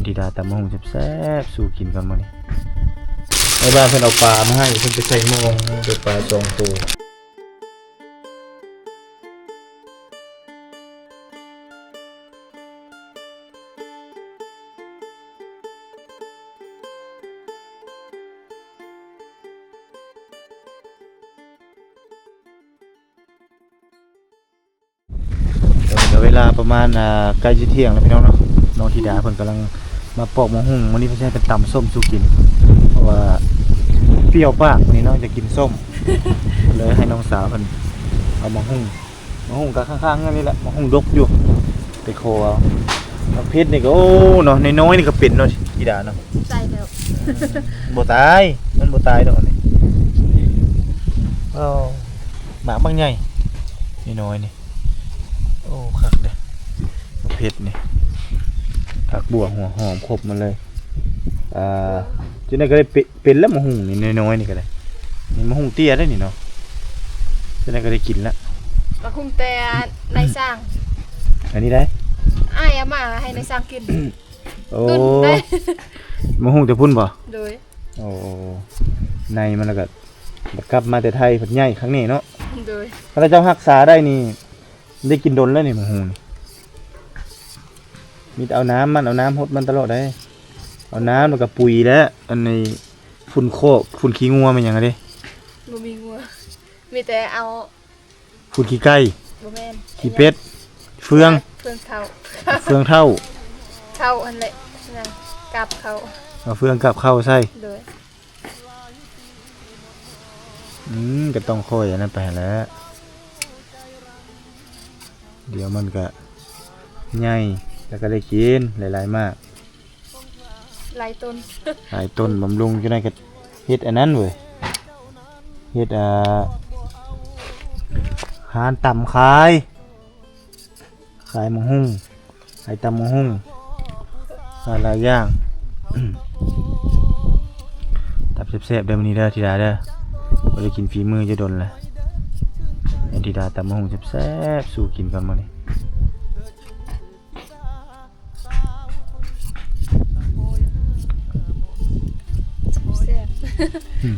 ຊິດາຕຳບັກຫຸ່ງແຊບໆສູ່ກິນກ່ອນມື້ນີ້. ໃນບ້ານເພິ່ນເອົາປາມາໃຫ້ ເພິ່ນໄປໃສ່ມອງ ໄດ້ປາສອງໂຕ. ຕອນນີ້ກໍເວລາປະມານ ອ່າ ໃກ້ຊິທ່ຽງແລ້ວພີ່ນ້ອງເນາະ. ນ້ອງທິດາເພິ່ນກຳລັງມາປອກໝາກຫຸ່ງ. ມື້ນີ້ເພິ່ນຊິໃຫ້ເພິ່ນຕຳສົ້ມສູ່ກິນ ເພາະວ່າປ່ຽວປາກມື້ນີ້ເນາະ ຢາກກິນສົ້ມ ເລີຍໃຫ້ນ້ອງສາວເພິ່ນເອົາໝາກຫຸ່ງ. ໝາກຫຸ່ງກໍຂ້າງໆເຮືອນນີ້ແຫຼະ ໝາກຫຸ່ງດົກຢູ່ ໄປຂໍເອົາ. ໝາກເຜັດນີ້ກໍ ໂອ້ເນາະ ນ້ອຍໆນີ້ກໍເປັນເນາະ ທິດາເນາະ. ໃສ່ແລ້ວ ບໍ່ຕາຍ ມັນບໍ່ຕາຍດອກນີ້. ເອົາ ໝາກບັກໃຫຍ່ ນ້ອຍໆນີ້. ໂອ້ ຄັກເດ້ ໝາກເຜັດນີ້ ຜັກບົ່ວ ຫົວຫອມ ຄົບໝົດເລີຍ. ອ່າ ຈັ່ງໃດກໍໄດ້ເປ- ເປັນແລ້ວໝາກຫຸ່ງນີ້ ນ້ອຍໆນີ້ກໍໄດ້. ນີ້ໝາກຫຸ່ງເຕ້ຍເດ້ນີ້ເນາະ. ຈັ່ງໃດກໍໄດ້ກິນລະ ໝາກຫຸ່ງແຕ່ນາຍຊ່າງ. ອັນນີ້ໄດ້ ອ້າຍເອົາມາໃຫ້ນາຍຊ່າງກິນ. ໂອ້ ໜາຍຊ່າງກິນໄດ້ ໝາກຫຸ່ງແຕ່ພຸ້ນບໍ່? ໂດຍ. ໂອ້ ໃນມັນລະກໍ ບັດກັບມາແຕ່ໄທພັດໃຫຍ່ຄັກນີ້ເນາະ. ໂດຍ. ຄັນເຈົ້າຮັກສາໄດ້ນີ້ ໄດ້ກິນດົນແລ້ວນີ້ໝາກຫຸ່ງນີ້. ມີແຕ່ເອົານ້ຳມັນ ເອົານ້ຳຫົດມັນຕະຫຼອດເດ້. ເອົານ້ຳແລ້ວກໍປຸຍ ແລະ ອັນນີ້ຝຸ່ນຄອກ ຝຸ່ນຂີ້ງົວແມ່ນຫຍັງເດ້. ບໍ່ມີງົວ ມີແຕ່ເອົາຝຸ່ນຂີ້ໄກ່. ບໍ່ແມ່ນ ຂີ້ເປັດ ເຟືອງ ເຟືອງເທົາ ເຟືອງເທົາ ເທົາຫັ້ນແຫຼະ ຫຍັງ ກາບເຂົ້າ ເອົາເຟືອງກາບເຂົ້າໃສ່. ໂດຍ. ອືມ ກໍຕ້ອງຄ່ອຍອັນນັ້ນໄປຫັ້ນແຫຼະ ດຽວມັນກະໃຫຍ່ ແລ້ວກະໄດ້ກິນຫຼາຍໆໝາກ ຫຼາຍຕົ້ນ ຫຼາຍຕົ້ນ ບຳລຸງ. ຈັ່ງໃດກະເຮັດອັນນັ້ນເວີຍ ເຮັດ ອ່າ ຮ້ານຕຳຂາຍ ຂາຍໝາກຫຸ່ງ ຂາຍຕຳໝາກຫຸ່ງ ຂາຍຫຼາຍຢ່າງ. ຕຳແຊບໆເດີມື້ນີ້ເດີທິດາເດີ ບໍ່ໄດ້ກິນຝີມືຈະດົນແລ້ວ. ໃຫ້ທິດາຕຳໝາກຫຸ່ງແຊບໆສູ່ກິນກ່ອນມື້ນີ້. ແຊບ ອືມ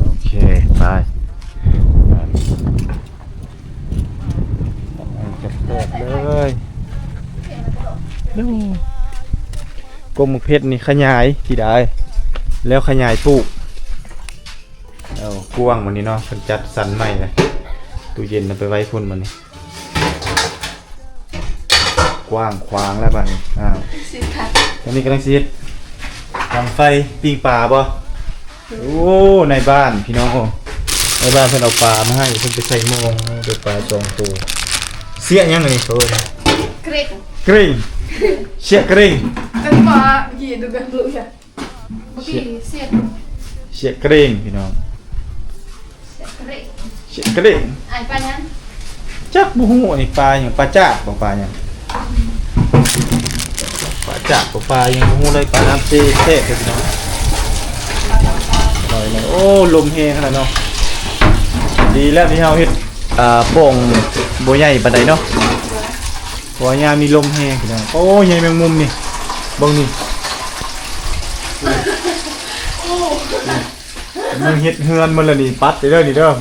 ໂອເຄ ໄປ ແຊບໆເລີຍ. ກົກໝາກເຜັດນີ້ຂະຫຍາຍທີ່ໄດ້ ແລ້ວຂະຫຍາຍປູກ. ເອົາ ກວ້າງມື້ນີ້ເນາະ ເພິ່ນຈັດສັນໃໝ່ເລີຍ ຕູ້ເຢັນນຳໄປໄວ້ພຸ້ນມື້ນີ້ ກວ້າງຂວາງແລ້ວບາດນີ້. ອ້າວ ຊິຄັກ ຕອນນີ້ກຳລັງຊິເຮັດດັງໄຟປີ້ງປາບໍ່? ໂອ້ ນາຍບ້ານພີ່ນ້ອງ ໂອ້ ນາຍບ້ານເພິ່ນເອົາປາມາໃຫ້ ເພິ່ນໄປໃສ່ມອງ ໄດ້ປາສອງໂຕ. ເຊຍຫຍັງອັນນີ້ເຂົາເອີ້ນ? ເກຣັງ ເກຣັງ ເຊຍເກຣັງ ອັນນີ້ບໍ່ ເມື່ອກີ້ດູກັນລູກ ເສຍ ເສຍເກຣງພີ່ນ້ອງ ເສຍເກຣງ ເສຍເກຣງ. ອ້າຍ ປາຫຍັງ? ຈັກ ບໍ່ຮູ້ ອັນນີ້ປາຫຍັງ ປາຈາກບໍ່ ປາຫຍັງ ປາຈາກບໍ່ ປາຫຍັງບໍ່ຮູ້ເລີຍ. ປານ້ຳເຊແຊບເດີພີ່ນ້ອງ ອະລ່ອຍເລີຍ. ໂອ້ ລົມແຮງຂະໜາດເນາະ. ດີແລ້ວທີ່ເຮົາເຮັດ ອ່າ ປ່ອງບໍ່ໃຫຍ່ປານໃດເນາະ ເພາະວ່າຍາມນີ້ລົມແຮງພີ່ນ້ອງ. ໂອ້ ໃຍແມງມຸມນີ້ ເບິ່ງນີ້ ໂອ້ ມາເຮັດເຮືອນໝົດແລ້ວນີ້ ປັດໄປເດີນີ້ເດີ. ອໍ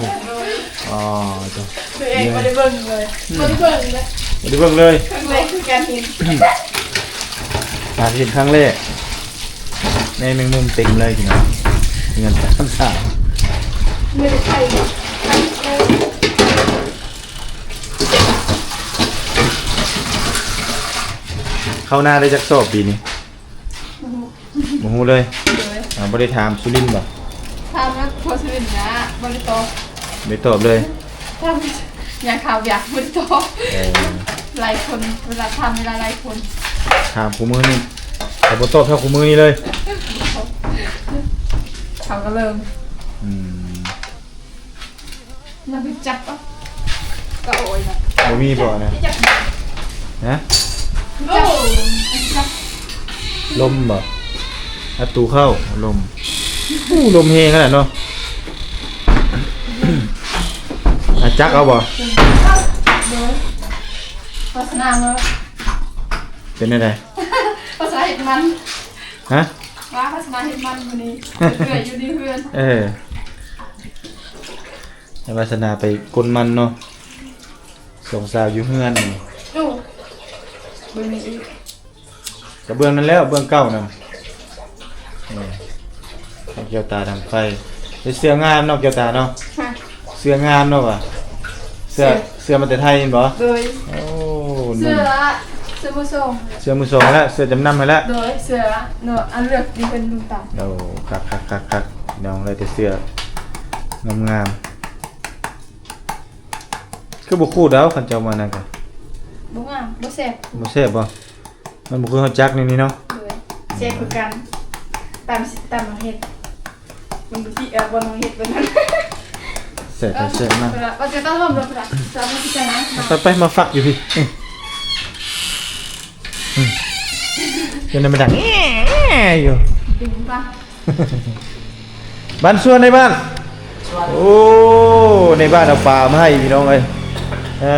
ຕົວເອງບໍ່ໄດ້ເບິ່ງເລີຍ ອືມ ບໍ່ໄດ້ເບິ່ງເລີຍ ບໍ່ໄດ້ເບິ່ງເລີຍ ຄັ້ງແລກຄືກັນເຫັນ ຫາເຫັນຄັ້ງແລກ. ໃຍແມງມຸມເຕັມເລີຍພີ່ນ້ອງ ເຮືອນສາມສາວ ເຂົ້ານາໄດ້ຈັກສອບປີນີ້? ບໍ່ຮູ້ເລີຍ ໂດຍ ອ່າ ບໍ່ໄດ້ຖາມສຸລິນບໍ່? ຖາມແລ້ວ ພໍ່ສຸລິນນະ ບໍ່ໄດ້ຕອບ ບໍ່ໄດ້ຕອບເລີຍ ຖາມ ຍາຂາວຢາກ ບໍ່ໄດ້ຕອບ. ເອີ ຫຼາຍຄົນ ເວລາຖາມ ເວລາຫຼາຍຄົນ ຖາມຄູ່ມື້ນີ້ ເຂົາບໍ່ຕອບເທົ່າຄູ່ມື້ນີ້ເລີຍ ເຂົາກໍເລີ່ມ ອືມ. ມັນຮູ້ຈັກປະ? ກໍໂອ້ຍນະ ບໍ່ມີບໍ່ນະ? ຮະ? ໂອ້ ລົມບໍ່? ປະຕູເຂົ້າ ລົມ ໂອ້ ລົມແຮງຂະໜາດເນາະ. ອາ ຈັກເອົາບໍ່? ໂດຍ ວາສະໜາເນາະ ເປັນແນວໃດ? ວາສະໜາເຮັດມັນ ຮະ? ວ່າວາສະໜາເຮັດມັນມື້ນີ້ ເອື້ອຍຢູ່ໃນເຮືອນ ເອີ ໃຫ້ວາສະໜາໄປກົນມັນເນາະ ສອງສາວຢູ່ເຮືອນນີ້ ໂອ້ ເບິ່ງນີ້ອີກ ກະເບື້ອງນັ້ນແລ້ວ ເບື້ອງເກົ່ານັ້ນ ນີ້ ໃຫ້ແກ້ວຕາດັງໄຟ ເສື້ອງາມເນາະແກ້ວຕາເນາະ ຮະ ເສື້ອງາມເນາະຫວາ ເສື້ອ ເສື້ອ ເສື້ອມາແຕ່ໄທແມ່ນບໍ່? ໂດຍ ໂອ້ ເສື້ອ ເສື້ອມືສອງ ເສື້ອມືສອງແລ້ວ ເສື້ອຈຳນຳໃຫ້ແລ້ວ ໂດຍ ເສື້ອເນາະ ອັນເລືອກນີ້ເປັນລຸງຕາ ໂອ້ ຄັກໆໆໆ ພີ່ນ້ອງເອີຍ ແຕ່ເສື້ອງາມໆ ຄືບໍ່ຂູດເອົາ ຄັນເຈົ້າມານັ້ນກະ ບໍ່ງາມ ບໍ່ແຊບ ບໍ່ແຊບບໍ່? ມັນບໍ່ຄືເຮົາຈັກແນວນີ້ເນາະ ໂດຍ ແຊບຄືກັນ ຕຳ ຕຳເຮັດ ມັນຢູ່ທີ່ ເອີ ບ່ອນເຮົາເຮັດເບິ່ງນັ້ນ ແຊບ ເອີ ແຊບມາກ ວ່າຈະຕ້ອງລອງດູ ໄປ ໄປ ມາຝັກຢູ່ພີ້ ອືມ ເປັນໄດ໋ ມັນດັງແອໆຢູ່ ດຶງປະ ບ້ານສວນໃນບ້ານ ໂອ້ ໃນບ້ານເອົາປາມາໃຫ້ພີ່ນ້ອງເອີຍ ເອີ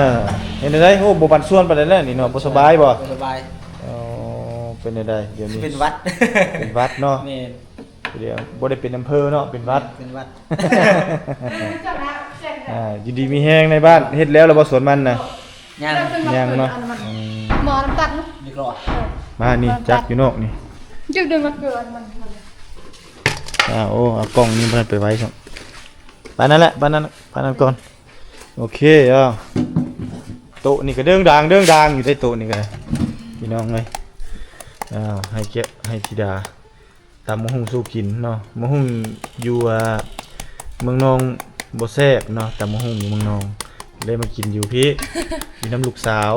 ເຮັດແນວໃດ? ໂອ້ ບໍ່ປັນສ່ວນປານໃດແລ້ວນີ້ເນາະ ບໍ່ສະບາຍບໍ່? ບໍ່ສະບາຍ ອໍ ເປັນແນວໃດດຽວນີ້? ເປັນຫວັດ ເປັນຫວັດເນາະ ແມ່ນ ດຽວບໍ່ໄດ້ເປັນອຳເພີເນາະ ເປັນຫວັດ ເປັນຫວັດ ອ່າ ຢູ່ດີມີແຮງໃນບ້ານ ເຮັດແລ້ວລະບໍ່ສວນມັນນະ? ຍັງ ຍັງເນາະ ອືມ ໝໍ້ນ້ຳຕັດເນາະ ເລີຍກອດ ມານີ້ຈັກຢູ່ນອກນີ້ ຈຶ່ງດຶງມາເກີນມັນ ອ່າ ໂອ້ ເອົາກ່ອງນີ້ບໍ່ທັນໄປໄວ້ຊ້ຳ ປານນັ້ນແຫຼະ ປານນັ້ນ ປານນັ້ນກ່ອນ ໂອເຄ ເອົາ ໂຕະນີ້ກະເດີງດາງ ເດີງດາງຢູ່ເດ້ ໂຕະນີ້ກະ ພີ່ນ້ອງເອີຍ ເອົາ ໃຫ້ແກະ ໃຫ້ທິດາ ຕຳບັກຫຸ່ງສູ່ກິນເນາະ ບັກຫຸ່ງຢູ່ ອ່າ ເມືອງນອງບໍ່ແຊບເນາະ ຕຳບັກຫຸ່ງຢູ່ເມືອງນອງ ເລີຍມາກິນຢູ່ພີ້ ຢູ່ນຳລູກສາວ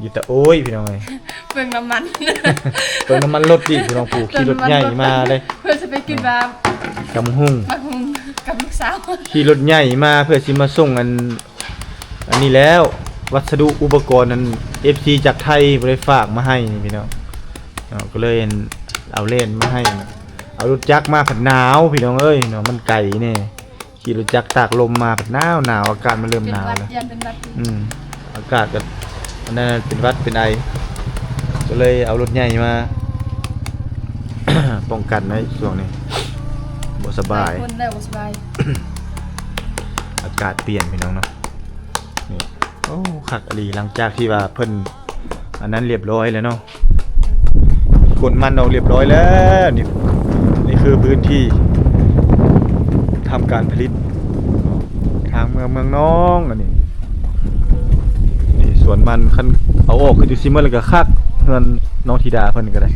ຢູ່ຕາໂອ້ຍ ພີ່ນ້ອງເອີຍ ເປືອງນ້ຳມັນ ເປືອງນ້ຳມັນລົດອີກ ພີ່ນ້ອງ ຜູ້ຂີ່ລົດໃຫຍ່ມາເດ້ ເພື່ອຈະໄປກິນ ອ່າ ຕຳບັກຫຸ່ງ ບັກຫຸ່ງກັບລູກສາວ ຂີ່ລົດໃຫຍ່ມາເພື່ອຊິມາສົ່ງອັນ ອັນນີ້ແລ້ວ ວັດສະດຸອຸປະກອນນັ້ນ ເອັຟຊີຈາກໄທບໍ່ໄດ້ຝາກມາໃຫ້ນີ້ພີ່ນ້ອງເນາະ ກະເລີຍເອົາແລ່ນມາໃຫ້ ເອົາລົດຈັກມາພັດໜາວພີ່ນ້ອງເອີຍເນາະ ມັນໄກແດ່ ຂີ່ລົດຈັກຕາກລົມມາພັດໜາວໆ ອາກາດມັນເລີ່ມໜາວແລ້ວ ເປັນຫວັດ ຢ້ານເປັນຫວັດ ອືມ ອາກາດກະ ອັນນັ້ນເປັນຫວັດເປັນໄອ ກະເລີຍເອົາລົດໃຫຍ່ມາ ປ້ອງກັນໃນຊ່ວງນີ້ ບໍ່ສະບາຍ ຫຼາຍຄົນແລ້ວບໍ່ສະບາຍ ອາກາດປ່ຽນພີ່ນ້ອງເນາະ ນີ້ ໂອ້ ຄັກອີ່ຫຼີ ຫຼັງຈາກທີ່ວ່າເພິ່ນອັນນັ້ນລຽບຮ້ອຍແລ້ວເນາະ ກົນມັນອອກລຽບຮ້ອຍແລ້ວ ນີ້ ນີ້ຄືພື້ນທີ່ທຳການຜະລິດ ທາງເມືອງ ເມືອງນອງ ອັນນີ້ ນີ້ສວນມັນ ຄັນເອົາອອກຄືຈັ່ງຊີ້ໝົດແລ້ວກະຄັກ ເຮືອນນ້ອງທິດາເພິ່ນກະໄດ້ ງ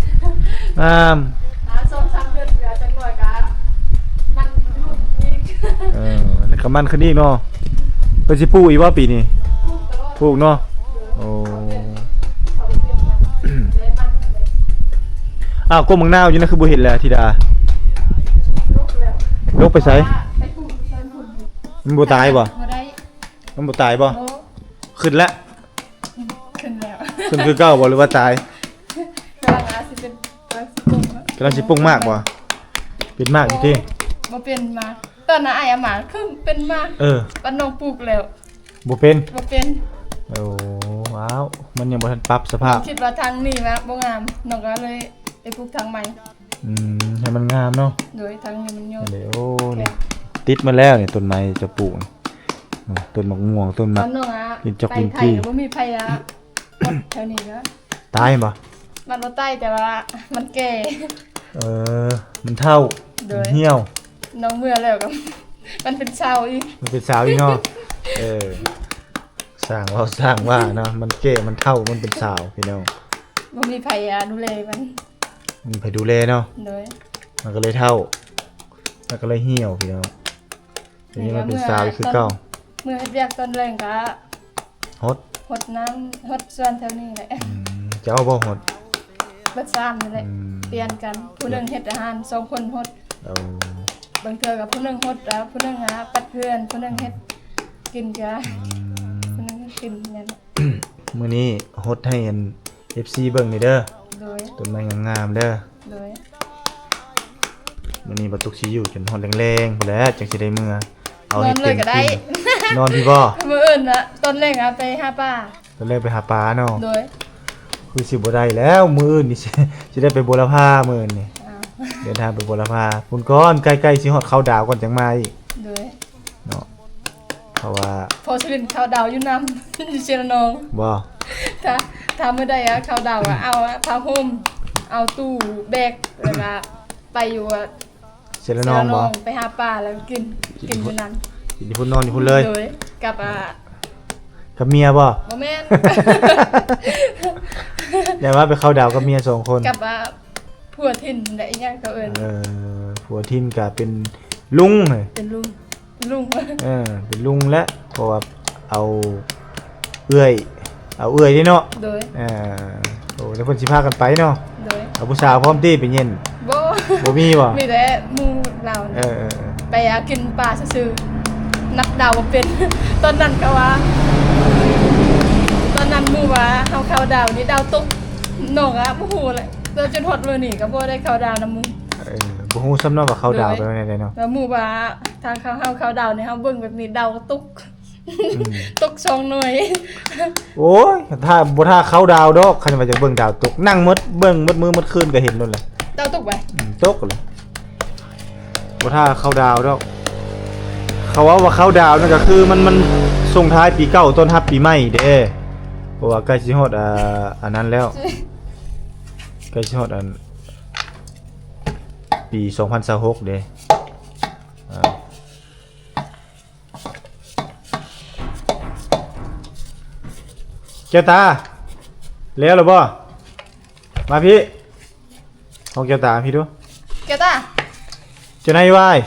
າມ ອ່າ ສອງສາມເດືອນກະຈັກໜ້ອຍກະມັນຫຼຸດອີກ ເອີ ແລ້ວກະມັນຂຶ້ນອີກເນາະ ເພິ່ນຊິປູກອີກບໍ່ປີນີ້? ປູກເນາະ ໂອ້ ອ້າວ ກົກໝາກນາວຢູ່ນັ້ນຄືບໍ່ເຫັນແລ້ວທິດາ? ດົກໄປໃສ? ມັນບໍ່ຕາຍບໍ່? ມັນບໍ່ຕາຍບໍ່? ຂຶ້ນແລ້ວ ຂຶ້ນແລ້ວ ຂຶ້ນຄືເກົ່າບໍ່ ຫຼືວ່າຕາຍ? ກຳລັງຊິເປັນ ກຳລັງຊິປົງ ກຳລັງຊິປົງໝາກບໍ່? ເປັນໝາກຢູ່ຕິ? ບໍ່ເປັນໝາກ ຕອນນັ້ນອ້າຍເອົາມາຄືເປັນໝາກ ເອີ ປານນ້ອງປູກແລ້ວ ບໍ່ເປັນ ບໍ່ເປັນ ໂອ້ ວ້າວ ມັນຍັງບໍ່ທັນປັບສະພາບ ຄິດວ່າທາງນີ້ວ່າບໍ່ງາມ ນ້ອງກະເລີຍໄປປູກທາງໃໝ່ ອືມ ໃຫ້ມັນງາມເນາະ ໂດຍ ທາງນີ້ມັນຍອດ ໂອ້ ນີ້ຕິດມາແລ້ວນີ້ ຕົ້ນໄມ້ຈະປູກ ຕົ້ນໝາກມ່ວງ ຕົ້ນໝາກ ກິນຈອກກິນຈີ່ ບໍ່ມີໃຜ ແຖວນີ້ກະຕາຍບໍ່? ມັນບໍ່ຕາຍ ແຕ່ວ່າມັນແກ່ ເອີ ມັນເຖົ້າ ໂດຍ ມັນຫ່ຽວ ນ້ອງເມື່ອແລ້ວກະ ມັນເປັນຊາວອີກ ມັນເປັນຊາວອີກເນາະ ເອີ ຊ່າງເວົ້າຊ່າງວ່າເນາະ ມັນແກ່ ມັນເຖົ້າ ມັນເປັນຊາວ ພີ່ນ້ອງ ບໍ່ມີໃຜ ອ່າ ດູແລມັນ ບໍ່ມີໃຜດູແລເນາະ ໂດຍ ມັນກະເລີຍເຖົ້າ ມັນກະເລີຍຫ່ຽວ ພີ່ນ້ອງ ດຽວນີ້ມັນເປັນຊາວອີກຄືເກົ່າ ເມື່ອເຮັດວຽກຕອນແລງກະຫົດ ຫົດນ້ຳ ຫົດສວນແຖວນີ້ແຫຼະ ອືມ ເຈົ້າບໍ່ຫົດ? ເບິດສາມນີ້ແຫຼະ ອືມ ປ່ຽນກັນ ຜູ້ໜຶ່ງເຮັດອາຫານ ສອງຄົນຫົດ ໂອ້ ບາງເທື່ອກະຜູ້ໜຶ່ງຫົດ ແລ້ວຜູ້ໜຶ່ງຫາປັດເຮືອນ ຜູ້ໜຶ່ງເຮັດກິນກະ ອືມ ຜູ້ໜຶ່ງເຮັດກິນແມ່ນ ມື້ນີ້ຫົດໃຫ້ອັນ ເອັຟຊີເບິ່ງນີ້ເດີ ໂດຍ ຕົ້ນໄມ້ງາມໆເດີ ໂດຍ ມື້ນີ້ບໍ່ຕຸກຊິຢູ່ຈົນຮອດແລງໆພຸ້ນແຫຼະ ຈັ່ງຊິໄດ້ເມືອ ເອົາໃຫ້ເຕັມທີ່ ນອນພີ້ບໍ່? ມື້ອື່ນນະ ຕອນແລງອະໄປຫາປາ ຕອນແລກໄປຫາປາເນາະ. ໂດຍ. ຄືຊິບໍ່ໄດ້ແລ້ວ ມື້ອື່ນນີ້ ຊິ ຊິໄດ້ໄປບົວລະພາມື້ອື່ນນີ້. ອ້າວ ເດີນທາງໄປບົວລະພາພຸ້ນກ່ອນ ໃກ້ໆຊິຮອດເຂົ້າດາວກ່ອນຈັ່ງມາອີກ. ໂດຍ. ເນາະ ເພາະວ່າ ພໍຊິຫຼິ້ນເຂົ້າດາວຢູ່ນຳ ຢູ່ເຊລະນອງ. ບໍ່ ຖ້າ ຖ້າມື້ໃດອະເຂົ້າດາວອະ ເອົາອະຜ້າຫົ່ມ ເອົາຕູ້ແບກ ແລ້ວກະໄປຢູ່ອະ ເຊລະນອງບໍ່? ໄປຫາປາແລ້ວກິນ ກິນຢູ່ນັ້ນ ກິນຢູ່ພຸ້ນ ນອນຢູ່ພຸ້ນເລີຍ. ໂດຍ. ກັບອະ ກັບເມຍບໍ່? ບໍ່ແມ່ນ ແຕ່ວ່າໄປເຂົ້າດາວກັບເມຍສອງຄົນ ກັບອະ ຜົວຖິ່ນໄດ໋ ອີຫຍັງເຂົາເອີ້ນ. ເອີ ຜົວຖິ່ນກະເປັນລຸງ ເປັນລຸງ ລຸງ ເອີ ເປັນລຸງແຫຼະ ເພາະວ່າເອົາເອື້ອຍ ເອົາເອື້ອຍເດ້ເນາະ. ໂດຍ. ເອີ ໂອ້ ແລ້ວເພິ່ນຊິພາກັນໄປເນາະ. ໂດຍ. ເອົາຜູ້ສາວພ້ອມຕິໄປເຢັນ? ບໍ່ ບໍ່ມີບໍ່? ມີແຕ່ໝູ່ລາວ. ເອີໆໆ ໄປຫາກິນປາຊື່ໆ ນັບດາວບໍ່ເປັນ. ຕອນນັ້ນກະວ່າ ຕອນນັ້ນໝູ່ວ່າເຮົາເຂົ້າດາວນີ້ດາວຕົກ ນ້ອງກະບໍ່ຮູ້ແຫຼະ ແຕ່ຈົນຮອດມື້ນີ້ກະບໍ່ໄດ້ເຂົ້າດາວນຳໝູ່. ເອີ ບໍ່ຮູ້ຊ້ຳເນາະວ່າເຂົ້າດາວ ໂດຍ ໄປແນວໃດເນາະ. ແລ້ວໝູ່ວ່າ ຖ້າເຮົາເຂົ້າດາວນີ້ ເຮົາເບິ່ງແບບນີ້ດາວຕົກ ອືມ ຕົກສອງໜ່ວຍ. ໂອ້ຍ ຖ້າ ບໍ່ຖ້າເຂົ້າດາວດອກ ຄັນວ່າຢາກເບິ່ງດາວຕົກ ນັ່ງໝົດ ເບິ່ງໝົດມື້ໝົດຄືນກະເຫັນໂລດແຫຼະ ດາວຕົກໄປ. ອືມ ຕົກເລີຍ ບໍ່ຖ້າເຂົ້າດາວດອກ. ເຂົາເວົ້າວ່າເຂົ້າດາວນັ້ນກະຄືມັນ ມັນສົ່ງທ້າຍປີເກົ່າຕ້ອນຮັບປີໃໝ່ເດ້ ເພາະວ່າໃກ້ຊິຮອດ ອ່າ ອັນນັ້ນແລ້ວ ໃກ້ຊິຮອດອັນ ປີສອງພັນຊາວຫົກເດ້. ອ່າ ແກ້ວຕາ ແລ້ວລະບໍ່? ມາພີ້ ຫ້ອງແກ້ວຕາພີ້ດູ. ແກ້ວຕາ ເຈົ້ານາຍວາຍ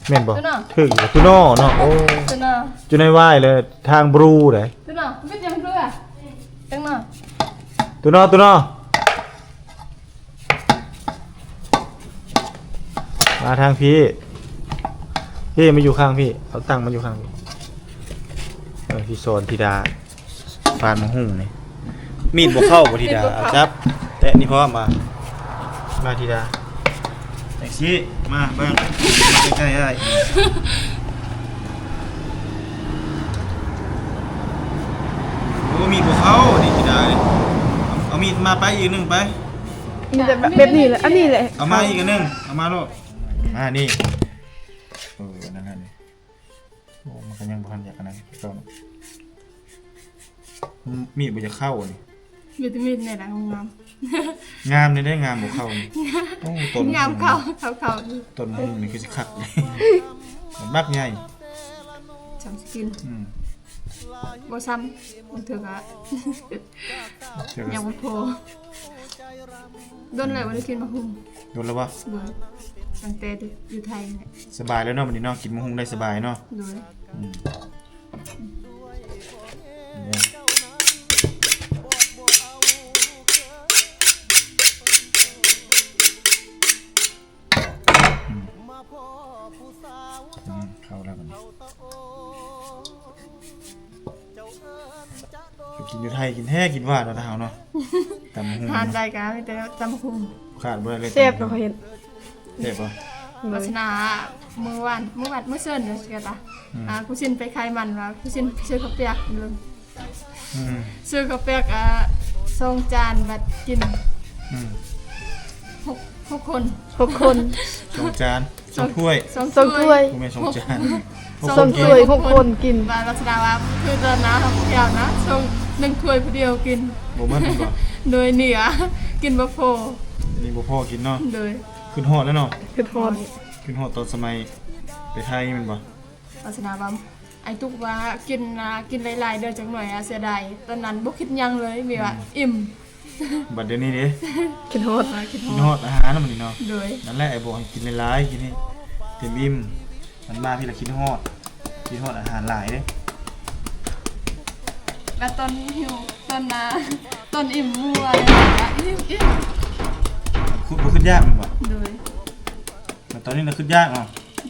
ແມ່ນບໍ່? ຕຸໜໍ່ ຖືກຢູ່ ຕຸໜໍ່ເນາະ. ໂອ້ ຕຸໜໍ່ ເຈົ້ານາຍວາຍ ແລະ ທາງບຣູໄດ໋. ຕຸໜໍ່ ເປັນຫຍັງເທື່ອ? ຕັງໜໍ່ ຕຸໜໍ່ ຕຸໜໍ່. ມາທາງພີ້ ພີ້ມາຢູ່ຂ້າງພີ້ ເອົາຕັ່ງມາຢູ່ຂ້າງພີ້. ເອີ ຊິສອນທິດາຝານໝາກຫຸ່ງນີ້ ມີດບໍ່ເຂົ້າບໍ່ທິດາ. ເອົາຈັບ ແຕະນີ້ພ້ອມ ມາ ມາທິດາ ຈັ່ງຊີ້ ມາເບິ່ງໃກ້ໆ ອ້າຍ. ໂອ້ ມີດບໍ່ເຂົ້ານີ້ທິດາເອີຍ. ເອົາ ເອົາມີດມາ ໄປອີກໜຶ່ງໄປ. ມີແຕ່ແບບ ແບບນີ້ແຫຼະ ອັນນີ້ແຫຼະ. ເອົາມາອີກອັນໜຶ່ງ ເອົາມາໂລດ. ອ່າ ນີ້ ເອີ ອັນນັ້ນແຫຼະນີ້. ໂອ້ ມັນກະຍັງບໍ່ທັນຢາກອັນນັ້ນຄືເກົ່າເນາະ. ມີດບໍ່ຢາກເຂົ້ານີ້. ວິຕາມິນແນ່ລະ ງາມ ງາມແນ່ ງາມບໍ່ເຂົ້ານີ້. ໂອ້ ຕົ້ນງາມເຂົ້າ ເຂົ້າ ເຂົ້າ ຕົ້ນໝາກຫຸ່ງນີ້ຄືຊິຄັກເດ ບັກໃຫຍ່ ຊ່ຳຊິກິນ. ອືມ ບໍ່ຊ່ຳ ບາງເທື່ອກະ ຍັງບໍ່ພໍ. ດົນແລ້ວບໍ່ໄດ້ກິນໝາກຫຸ່ງ. ດົນແລ້ວບໍ່? ໂດຍ ຕັ້ງແຕ່ຢູ່ໄທແຫຼະ. ສະບາຍແລ້ວເນາະ ບັດນີ້ເນາະ ກິນໝາກຫຸ່ງໄດ້ສະບາຍເນາະ. ໂດຍ. ອືມ ອືມ ອືມ ເຂົ້າແລ້ວບັດນີ້. ໄປກິນຢູ່ໄທ ກິນແທ້ກິນຫວານເນາະ ທາງເຮົາເນາະ. ຕຳບັກຫຸ່ງ ຮ້ານໃດກະມີແຕ່ຕຳບັກຫຸ່ງ ຂາດບໍ່ໄດ້ເລີຍ. ແຊບເນາະ ເຂົາເຮັດ. ແຊບບໍ່? ໂດຍ. ວາສະໜາ ມື້ວານ ມື້ວານ ມື້ເຊີນເດີ ອືມ ອ່າ ຄູຊິນໄປຂາຍມັນວ່າ ຄູຊິນຊື້ເຂົ້າປຽກເລີຍ. ອືມ ຊື້ເຂົ້າປຽກ ອ່າ ສອງຈານ ບັດກິນ ອືມ ຫົກ ຫົກຄົນ ຫົກຄົນ ສອງຈານ ສອງຖ້ວຍ ສອງ ສອງຖ້ວຍ ບໍ່ແມ່ນສອງຈານ ຫົກ ສອງຖ້ວຍ ຫົກຄົນກິນ. ວ່າລັກສະນະວ່າຄືຕອນໜ້າເຮົາພວກແກ້ວນະ ສອງ ໜຶ່ງຖ້ວຍຜູ້ດຽວກິນ ບໍ່ໝົດແມ່ນບໍ່? ໂດຍ ນີ້ອະ ກິນບໍ່ພໍ ອັນນີ້ບໍ່ພໍກິນເນາະ. ໂດຍ. ຄຶດຮອດແລ້ວເນາະ ຄຶດຮອດ ຄຶດຮອດຕອນສະໄໝໄປໄທແມ່ນບໍ່? ລັກສະນະວ່າ ອ້າຍຕຸກວ່າກິນ ອ່າ ກິນຫຼາຍໆເດີ ຈັກໜ້ອຍ ອ່າ ເສຍດາຍ. ຕອນນັ້ນບໍ່ຄິດຫຍັງເລີຍ ມີວ່າ ອືມ ອີ່ມ. ບັດດຽວນີ້ເດ ຄິດຮອດ ອ່າ ຄິດຮອດ ຄິດຮອດອາຫານນຳນີ້ເນາະ. ໂດຍ. ນັ້ນແຫຼະ ອ້າຍບອກໃຫ້ກິນຫຼາຍໆ ກິນໃຫ້ເຕັມອີ່ມ. ມັນມາພີ້ລະຄິດຮອດ ຄິດຮອດອາຫານຫຼາຍເດ້. ແລ້ວຕອນຫິວ ຕອນນາ ຕອນອີ່ມໝູ່ວ່າ ອີ່ມ ອີ່ມ. ບໍ່ຄຶດຢາກແມ່ນບໍ່? ໂດຍ. ແລ້ວຕອນນີ້ລະຄຶດຢາກເນາະ.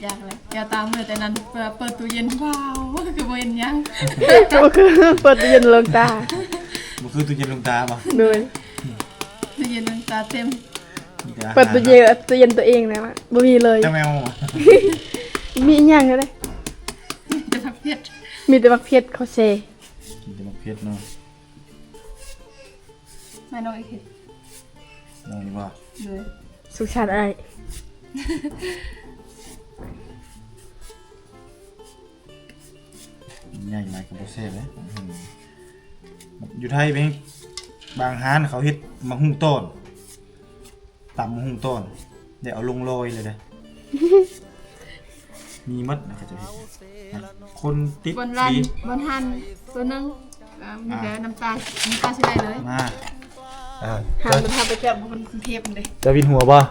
ຢາກແຫຼະ ແກ້ວຕາເມື່ອແຕ່ນັ້ນ ເປີດ ເປີດຕູ້ເຢັນ ວ້າວ ຄືບໍ່ເຫັນຫຍັງ. ບໍ່ຄື ເປີດຕູ້ເຢັນເລີງຕາ ບໍ່ຄືຕູ້ເຢັນເລີງຕາບໍ່? ໂດຍ. ຕູ້ເຢັນເລີງຕາເຕັມ ເປີດຕູ້ເຢັນ ຕູ້ເຢັນຕົວເອງນະ ບໍ່ມີເລີຍ ແຕ່ແມວ ມີອີ່ຫຍັງເລີຍ ມີແຕ່ໝາກເຜັດ ມີແຕ່ໝາກເຜັດ ເຂົ້າແຊ່ ກິນແຕ່ໝາກເຜັດເນາະ. ມານ້ອງອີກເຮັດ ນ້ອງນີ້ບໍ່? ໂດຍ ສຸກຊານອ້າຍ ໃຫຍ່ຫຼາຍກໍບໍ່ແຊບເດ້. ຢູ່ໄທເປັນບາງຮ້ານເຂົາເຮັດໝາກຫຸ່ງຕອນ ຕຳໝາກຫຸ່ງຕອນ ໄດ້ເອົາລົງລອຍເລີຍເດ້. ມີໝົດນະ ເຂົາເຈົ້າເຮັດ ຄົນຕິດ ບ່ອນຮ້ານ ບ່ອນຮ້ານຕົວໜຶ່ງ ອ່າ ມີແຕ່ ອ່າ ນ້ຳຕາ ນ້ຳຕາຊິໄດ້ເລີຍ ມາ ອ່າ ຫາມັນຫາໄປແກ້ວ ມັນເທບເດ້. ເຈົ້າວິນຫົວບໍ່?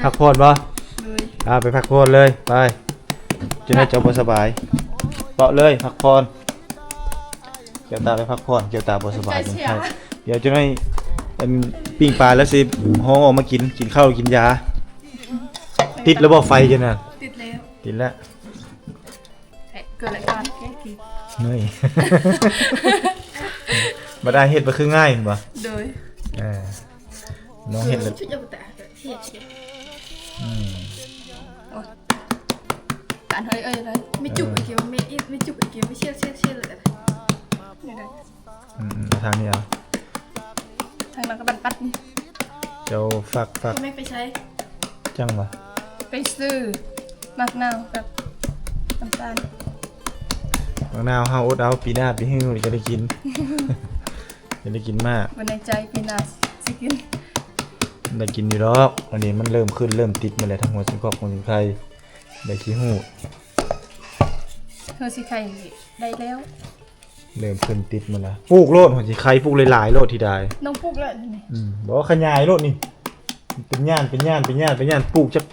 ພັກຜ່ອນບໍ່? ໂດຍ ອ່າ ໄປພັກຜ່ອນເລີຍ ໄປ ຈົນວ່າເຈົ້າບໍ່ສະບາຍ ເລາະເລີຍ ພັກຜ່ອນ. ແກ້ວຕາໄປພັກຜ່ອນ ແກ້ວຕາບໍ່ສະບາຍ ເປັນໄຂ້. ດຽວຈັກໜ້ອຍ ອັນ ປີ້ງປາແລ້ວຊິຮ້ອງອອກມາກິນ ກິນເຂົ້າກິນຢາ. ຕິດແລ້ວບໍ່ໄຟເຈົ້ານະ? ຕິດແລ້ວ ຕິດແລ້ວ. ເກີດລາຍການເກມເນຍ ບໍ່ໄດ້ເຮັດບໍ່ຄືງ່າຍແມ່ນບໍ່? ໂດຍ ອ່າ ນ້ອງເຮັດແລ້ວ ອືມ ການເຮີ້ຍເອີຍເລີຍ ໄມ່ຈຸກ ເອີ ໄມ່ຈຸກ ໄມ່ເຊຍເຊຍເຊຍເລີຍ ອືມ ເອົາທາງນີ້ເອົາ ທາງນັ້ນກໍບັນປັດນີ້ ເຈົ້າຝາກ ຝາກ ແມ່ໄປໃສ? ຈັ່ງຫວາ ໄປຊື້ໝາກນາວກັບນ້ຳຕານ. ໝາກນາວເຮົາອົດເອົາ ປີໜ້າປີຮືເຮົາຈະໄດ້ກິນ ຈະໄດ້ກິນມາກ ບໍ່ແນ່ໃຈປີໜ້າຊິກິນ ໄດ້ກິນຢູ່ດອກ. ອັນນີ້ມັນເລີ່ມຂຶ້ນເລີ່ມຕິດມາແລ້ວ ທັງຫົວຊິງຄອກຫົວຊິງໄຄ ໄດ້ຂີ້ຫູດ ຫົວຊິງໄຄໄດ້ແລ້ວ ເລີ່ມຂຶ້ນຕິດມາແລ້ວ. ປູກໂລດ ຫົວຊິງໄຄ ປູກຫຼາຍໆໂລດທີ່ໄດ້ ນ້ອງປູກແລ້ວນີ້ ອືມ ບໍ່ ຂະຫຍາຍໂລດນີ້ ເປັນຫຍ້ານ ເປັນຫຍ້ານ ເປັນຫຍ້ານ ເປັນຫຍ້ານ ປູກຈັກ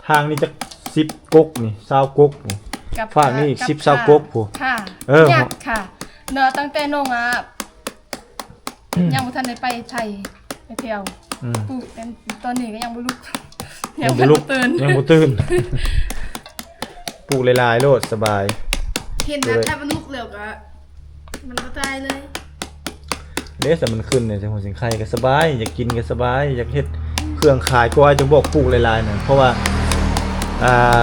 ທາງນີ້ຈັກສິບກົກນີ້ ຊາວກົກນີ້ ຟາກນີ້ສິບ ຊາວກົກພຸ້ນ ເອີ ຍາກຄ່ະເນາະ. ຕັ້ງແຕ່ນ້ອງ ອືມ ຍັງບໍ່ທັນໄດ້ໄປໄທ ໄປທ່ຽວ ອືມ ປູກ ຕອນນີ້ກໍຍັງບໍ່ລຸກ ຍັງບໍ່ລຸກ ຍັງບໍ່ຕື່ນ ປູກຫຼາຍໆໂລດ ສະບາຍ ເຫັນແບບ ຖ້າມັນລຸກແລ້ວກໍ ມັນບໍ່ຕາຍເລີຍ ເດ້ ຖ້າມັນຂຶ້ນນີ້ ຫົວຊິງໄຄກໍສະບາຍ ຢາກກິນກໍສະບາຍ ຢາກເຮັດເຄື່ອງຂາຍ ກໍວ່າຈະບອກປູກຫຼາຍໆນະ ເພາະວ່າ ອ່າ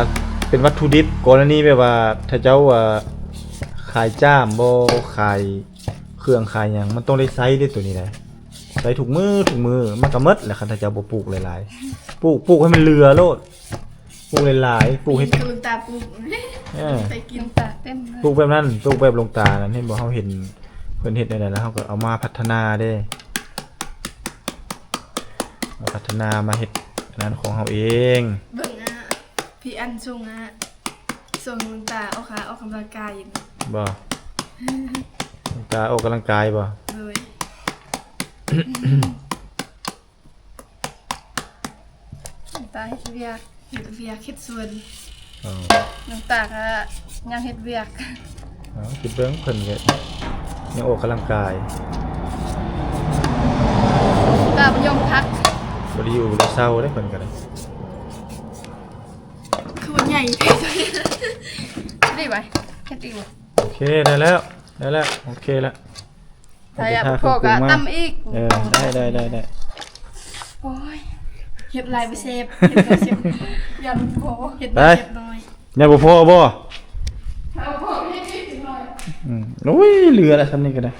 ເປັນວັດຖຸດິບ ກໍລະນີແບບວ່າ ຖ້າເຈົ້າ ອ່າ ຂາຍຈ້າມບໍ່ ຂາຍ ເຄື່ອງຂາຍຫຍັງ ມັນຕ້ອງໄດ້ໃຊ້ເດ້ ໂຕນີ້ນະ ໃຊ້ທຸກມື້ ທຸກມື້ ມັນກໍໝົດແຫຼະ ຄັນຖ້າເຈົ້າບໍ່ປູກຫຼາຍໆ ປູກ ປູກໃຫ້ມັນເຫຼືອໂລດ ປູກຫຼາຍໆ ປູກໃຫ້ ກິນກັບລຸງຕາປູກ ເອີ ໄປກິນ ລຸງຕາເຕັມເລີຍ ປູກແບບນັ້ນ ປູກແບບລຸງຕານັ້ນ ເຫັນບໍ່ ເຮົາເຫັນເພິ່ນເຮັດແນວໃດ ແລ້ວເຮົາກໍເອົາມາພັດທະນາເດ້ ມາພັດທະນາ ມາເຮັດອັນນັ້ນຂອງເຮົາເອງ. ເບິ່ງອະ ພີ່ອັນສົ່ງອະ ສົ່ງລຸງຕາອອກ ອາ ອອກກຳລັງກາຍຢູ່ ບໍ່? ລຸງຕາອອກກຳລັງກາຍບໍ່? ໂດຍ ລຸງຕາເຮັດວຽກ ເຮັດວຽກເຮັດສວນ ອໍ ລຸງຕາກະຍັງເຮັດວຽກ ອໍ ຄິດເບິ່ງເພິ່ນກະຍັງອອກກຳລັງກາຍ ຕາບໍ່ຍອມພັກ ບໍ່ໄດ້ຢູ່ບໍ່ໄດ້ເຊົາເດ້ເພິ່ນກະໄດ້. ຄືວ່າໃຫຍ່ແທ້ ໄດ້ໄວ ເຮັດອີກບໍ່? ໂອເຄ ໄດ້ແລ້ວ ໄດ້ແລ້ວ ໂອເຄແລ້ວ ຖ້າຢາກພໍກໍຕຳອີກ ເອີ ໄດ້ ໄດ້ ໄດ້ ໄດ້ ໂອ້ຍ ເຮັດຫຼາຍບໍ່ແຊບ ເຮັດຫຼາຍແຊບ ຢ້ານບໍ່ພໍ ເຮັດ ໄປ ເຮັດນ້ອຍ ຢ້ານບໍ່ພໍບໍ່? ຖ້າບໍ່ພໍເຮັດອີກໜ້ອຍ ອືມ ໂອ້ຍ ເຫຼືອລະ ຊ່ຳນີ້ກໍໄດ້.